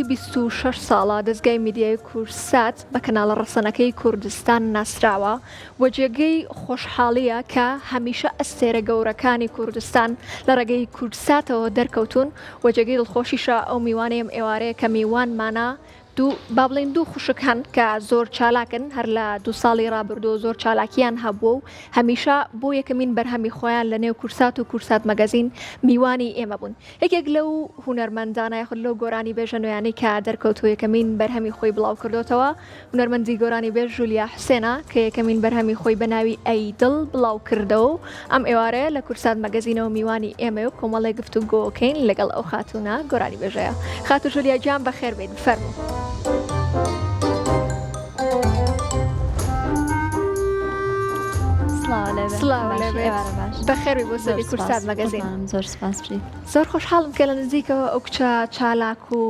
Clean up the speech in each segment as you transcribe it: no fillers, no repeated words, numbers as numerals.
26 ساڵە دەزگای میدیایی کوردسات بە کەناڵە ڕەسەنەکەی کوردستان ناسراوە و جێگەی خۆشحاڵییە کە هەمیشە ئەستێرە گەورەکانی کوردستان لە ڕێگەی کوردساتەوە دەرکەوتوون و جێگەی دڵخۆشیشە ئەو میوانەی ئەم ئێوارەیە کە میوانمانە دوو با بڵێین دوو خوشک هەن کە زۆر چالاکن هەر لە دوو ساڵی ڕابردوو زۆر چالاکیان هەبووە و هەمیشە بۆ یەکەمین بەرهەمی خۆیان لە نێو کورسات و کورسات مەگەزین میوانی ئێمە بوون یەکێک لەو هونەرمەندانە یاخود لەو گۆرانیبێژە نوێیانەی کە دەرکەوتووە یەکەمین بەرهەمی خۆی بڵاو کردۆتەوە هونەرمەندی گۆرانیبێژ ژولیا حوسێنە کە یەکەمین بەرهەمی خۆی بە ناوی ئەی دڵ بڵاو کردەوە و ئەم ئێوارەیە لە کورسات مەگەزینەوە میوانی ئێمەیە و کۆمەڵێک گفتوگۆکەین لەگەڵ ئەو خاتوونە گۆرانیبێژەیە. خاتوو ژولیا گیان بەخێر بێیت بفەرموو. سڵاو لێ بێت. بەخێر بێی بۆ سەری کورسات مەگەزین. زۆر سپاس بژیت. زۆر خۆشحاڵم کە لە نزیکەوە ئەو کچە چالاک و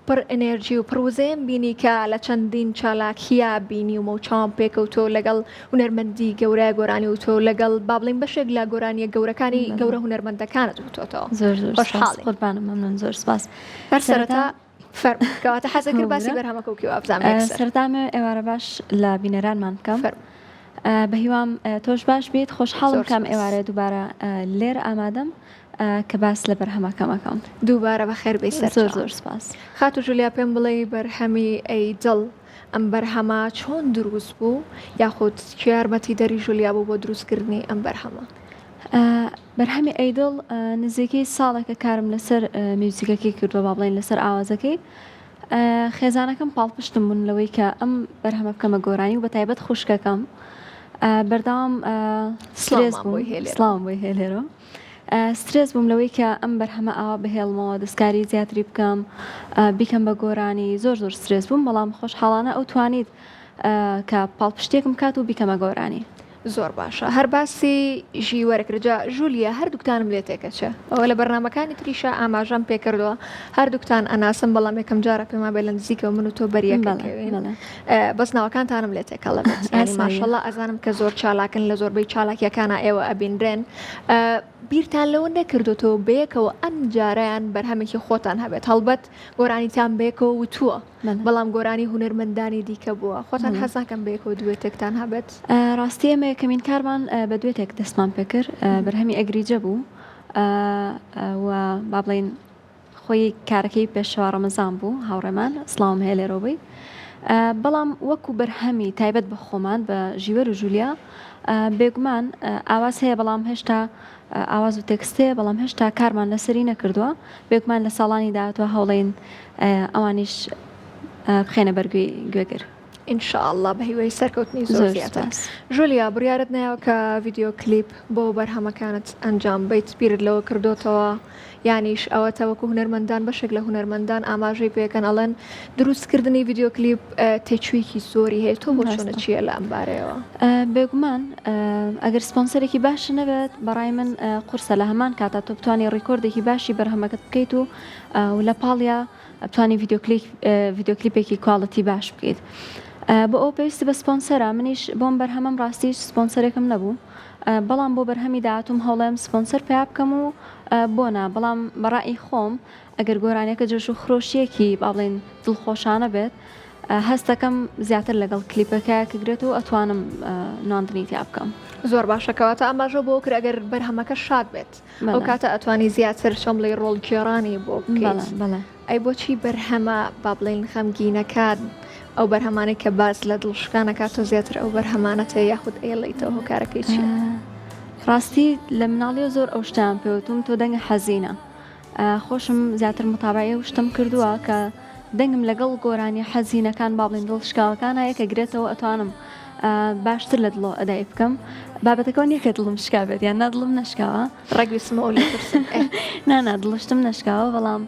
پڕ ئێنێرجی و پڕ وزەیەم بینی کە لە چەندین چالاکییا بینیومە و چاوم پێکەوتووە و لەگەڵ هونەرمەندی گەورە گۆرانی وتووە و لەگەڵ با بڵێین بەشێک لە گۆرانییە گەورەکانی گەورە هونەرمەندەکانت وتۆتەوە. زۆر زۆر سپاس خۆشحاڵین. قوربانم مەمنون زۆر سپاس. هەر سەرەتا سەرەتا فەرموو کەواتە حەزەکرد باسی ببورە. بەرهەمەکە بکەی وابزانم یەکسەر. سەرەتا ئەمەوێ ئێوارە باش لە بینەرانمان بکەم. فەرموو. بەهیوام تۆش باش بیت خۆشحاڵم زۆر کە ئەم سپاس. ئێوارەیە دووبارە لێرە ئامادەم. کە باس لە بەرهەمەکەم ئەکەم. دووبارە بەخێر بێی زۆر سەرچاوم. زۆر سپاس. خاتوو ژولیا پێم بڵێی بەرهەمی ئەی دڵ ئەم بەرهەمە چۆن دروست بوو یاخود کێ یارمەتی دەری ژولیا بوو بۆ دروست کردنی ئەم بەرهەمە؟ بەرهەمی ئەی دڵ نزیکەی ساڵێکە کارم لەسەر میوزیکەکەی کردووە با بڵێین لەسەر ئاوازەکەی خێزانەکەم پاڵپشتم بوون لەوەی کە ئەم بەرهەمە بکەمە گۆرانی و بەتایبەت خوشکەکەم بەردەوام سترێس سڵاومان بووم بۆی هەیە لێرەوە. سڵاوم بۆی هەیە لێرەوە سترێس بووم لەوەی کە ئەم بەرهەمە ئاوا بهێڵمەوە دەستکاری زیاتری بکەم بیکەم بە گۆرانی زۆر زۆر سترێس بووم بەڵام خۆشحاڵانە ئەو توانیت کە پاڵپشتێکم کات و بیکەمە گۆرانی. زۆر باشە هەر باسی ژیوەرە کرد جا ژولیا هەردووکتانم لێ تێکەچێ ئەوە لە بەرنامەکانی تریشا ئاماژەم پێ کردووە هەردووکتان ئەناسم بەڵام یەکەم جارە پێم وابێ لە نزیکەوە من و تۆ بەریەک بەڵێ ئەکەوین بەڵێ بەس ناوەکانتانم لێ تێکەڵە بێت یانی ئاساییە. ماشەڵا ئەزانم کە زۆر چالاکن لە زۆربەی چالاکیەکانا ئێوە ئەبینرێن بیرتان لەوە نەکردۆتەوە بەیەکەوە ئەم جارەیان بەرهەمێکی خۆتان هەبێت هەڵبەت گۆرانیتان بەیەکەوە وتووە بەڵام گۆرانی هونەرمەندانی دیکە بووە خۆتان حەز ناکەن بەیەکەوە دوێتێکتان هەبێت؟ ڕاستی ئێمە یەکەمین کارمان بە دوێتێک دەستمان پێکرد بەرهەمی ئەگریجە بوو و با بڵێین خۆی کارەکەی پێشەوا ڕەمەزان بوو هاوڕێمان سڵاوم هەیە لێرەوە بووی بەڵام وەکو بەرهەمی تایبەت بە خۆمان بە ژیوەر و ژولیا بێگومان ئاواز هەیە بەڵام هێشتا ئاواز و تێکست هەیە بەڵام هێشتا کارمان لەسەری نەکردووە بێگومان لە ساڵانی داهاتوە هەوڵین ئەوانیش بخێنە بەرگوێی گوێگر. ان شاء اللە بە هیوای سەرکەوتنی زۆر زیاتر. ژولیا بڕیارت نایەوە کە ڤیدیۆ کلیپ بۆ بەرهەمەکانت ئەنجام بەیت بیرت لەوە کردۆتەوە یانیش ئەوەتە وەکو هونەرمەندان بەشێک لە هونەرمەندان ئاماژەی پێکەن ئەڵێن دروست کردنی ڤیدیۆ کلیپ تێچوویەکی زۆری هەیە تۆ بۆچوونت چییە لە ئەم بارەیەوە؟ بێگومان ئەگەر سپۆنسەرێکی باش نەبێت بەڕای من قورسە لە هەمان کاتا تۆ بتانی ڕیکۆردێکی باشی بەرهەمەکەت بکەیت و لە پاڵیا بتانی ڤیدیۆ کلیپێکی quality باش بکەیت بۆ ئەو پێویستی بە سپۆنسەرە منیش بۆم بەرهەمەم ڕاستیش سپۆنسەرێکم نەبوو بەڵام بۆ بەرهەمی داهاتووم هەوڵێم سپۆنسەر پیا بکەم و بۆ نا بەڵام بەڕای خۆم ئەگەر گۆرانیەکە جۆش و خرۆشیەکی با بڵێین دڵخۆشانە بێت هەستەکەم زیاتر لەگەڵ کلیپەکە کگرێت و ئەتوانم نواندنی تیا بکەم. زۆر باشە کەواتە ئاماژە بۆ کرد ئەگەر بەرهەمەکە شاد بێت ئەو کاتە ئەتوانی زیاتر چۆن بڵێی ڕۆڵگێڕانی بۆ بکەیت ئەی بۆچی بەرهەمە با بڵێین غەمگینەکان ئەو بەرهەمانەی کە باس لە دڵشکانەکات تۆ زیاتر ئەو بەرهەمانەتە یاخود ئەیڵێیتەوە هۆکارەکەی چییە؟ ڕاستی لە مناڵیەوە زۆر ئەو شتەیان پێوتوم تۆ دەنگە حەزینە خۆشم زیاتر متابعەی ئەو شتەم کردووە کە دەنگم لەگەڵ گۆرانیە حەزینەکان با بڵێین دڵ شکاوەکان هەیە کە گرێتەوە ئەتوانم باشتر لە دڵەوە ئەدای بکەم بابەتەکەەوە نییە کە دڵم شکابێت یان نا دڵم نەشکاوە ڕێک ویستم ئەو لێ پرسم ئێ. نا نا دڵشتم نەشکاوە بەڵام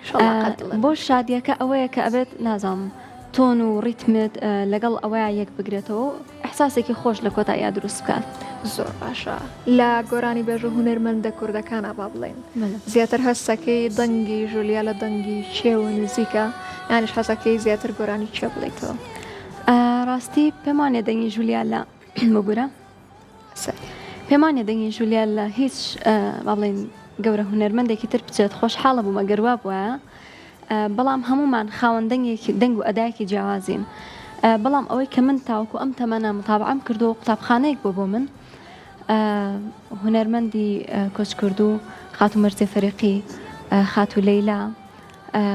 ئینشەڵا قەت دڵت بۆ شادیەکە ئەوەیە کە ئەبێت نازانم تۆن و ڕیتمت لەگەڵ ئەوەیا یەک بگرێتەوە و ئیحساسێکی خۆش لە کۆتاییا دروست بکات. زۆر باشە لە گۆرانیبێژ و هونەرمەندە کوردەکانا با بڵێین زیاتر هەستەکەی دەنگی ژولیا لە دەنگی کێوە نزیکە یانیش حەزەکەی زیاتر گۆرانی کێ بڵێیتەوە؟ ڕاستی پێم وانیە دەنگی ژولیا لە ببورە پێم وانیە دەنگی ژولیا لە هیچ با بڵێین گەورە هونەرمەندێکی تر بچێت خۆشحاڵە بووم ئەگەر وا بوایە. بەڵام هەموومان خاوەن دەنگێکی دەنگ و ئەدایەکی جیاوازین بەڵام ئەوەی کە من تاوەکو ئەم تەمەنە متابعەم کردووە قوتابخانەیەک بۆ بۆ من هونەرمەندی کۆچکردوو خاتوو مەرزیە فەریقی خاتوو لەیلا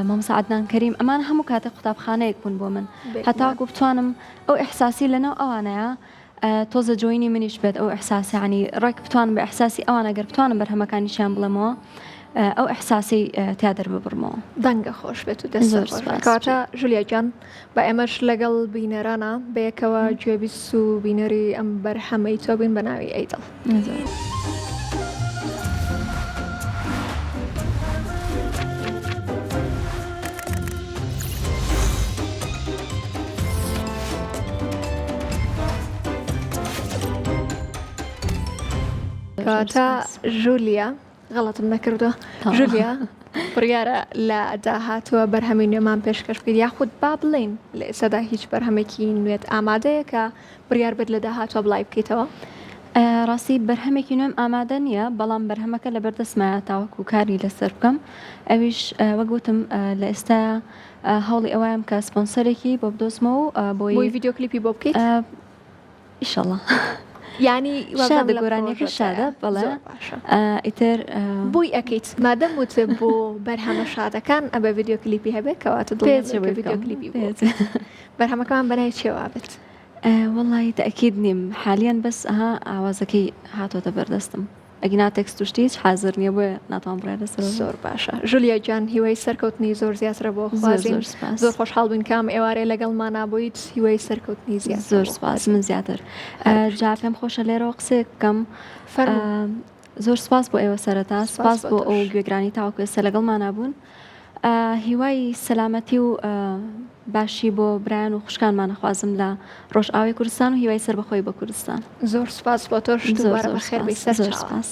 مامۆستا عەدنان کەریم ئەمان هەموو کاتێک قوتابخانەیەک بوون بۆ من هەتاکو بتوانم ئەو ئیحساسی لەناو ئەوانەیە تۆزە join ی منیش بێت ئەو ئیحساسە یانی ڕێک بتوانم بە ئیحساسی ئەوان ئەگەر بتوانم بەرهەمەکانیشیان بڵێمەوە ئەو ئیحساسی تیا دەرببڕمەوە. دەنگە خۆش بێت و دەست زۆر خۆش سپاس. کەواتە ژولیا گیان با ئێمەش لەگەڵ بینەرانە بەیەکەوە گوێبیست و بینەری ئەم بەرهەمەی تۆ بین بە ناوی ئەی دڵ. زۆر. کەواتە ژولیا غەڵەتم نەکردووە ژولیا بڕیارە لە داهاتووە بەرهەمی نوێمان پێشکەش بکەیت یاخود با بڵێین لە ئێستادا هیچ بەرهەمێکی نوێت ئامادەیە کە بڕیار بێت لە داهاتووە بڵاوی بکەیتەوە؟ ڕاستی بەرهەمێکی نوێم ئامادە نییە بەڵام بەرهەمەکە لەبەردەستمایە تاوەکو کاری لەسەر بکەم ئەویش وەک وتم لە ئێستا هەوڵی ئەوەیەم کە سپۆنسەرێکی بۆ بدۆزمەوە و بۆی بۆی ڤیدیۆ کلیپی بۆ بکەیت؟ ئیشەڵا یانی شادە گۆرانیەکە شادە بەڵێ ئیتر بۆی ئەکەیت مادەم وت بۆ بەرهەمە شادەکان ئەبێ ڤیدیۆ کلیپی هەبێت کەواتە دڵنیام کە ڤیدیۆ کلیپی بۆ بەرهەمەکەمان بەناوی چیەوە بێت؟ وەڵی تەئکید نیم حالیەن بەس ئەها ئاوازەکەی هاتۆتە بەردەستم. ئەگینا تێکست و شتی هیچ حازر نییە بۆیە ناتوانم بڕیار لەسەر بدەم. زۆر باشە ژولیا گیان هیوای سەرکەوتنی زۆر زیاترە بۆ زۆر خوازین زۆر سپاس. زۆر خۆشحاڵ بووین کە ئەم ئێوارەیە لەگەڵمانا بوویت هیوای سەرکەوتنی زیاترە زۆر بۆ سپاس خوازین من زیاتر هەر بژیت. جا پێم خۆشە لێرەوە قسەیەک بکەم فەرموو. زۆر سپاس بۆ ئێوە سەرەتا سپاس سپاس بۆ بۆ ئەو تۆش. گوێگرانی تاوەکو ئێستا لەگەڵمانا بوون هیوای سەلامەتی و باشی بۆ برایان و خوشکانمان ئەخوازم لە ڕۆژئاوای کوردستان و هیوای سەربەخۆیی بۆ کوردستان. زۆر سپاس بۆ تۆش زۆر دووبارە زۆر بەخێر بێی سپاس زۆر سەرچاوان. سپاس.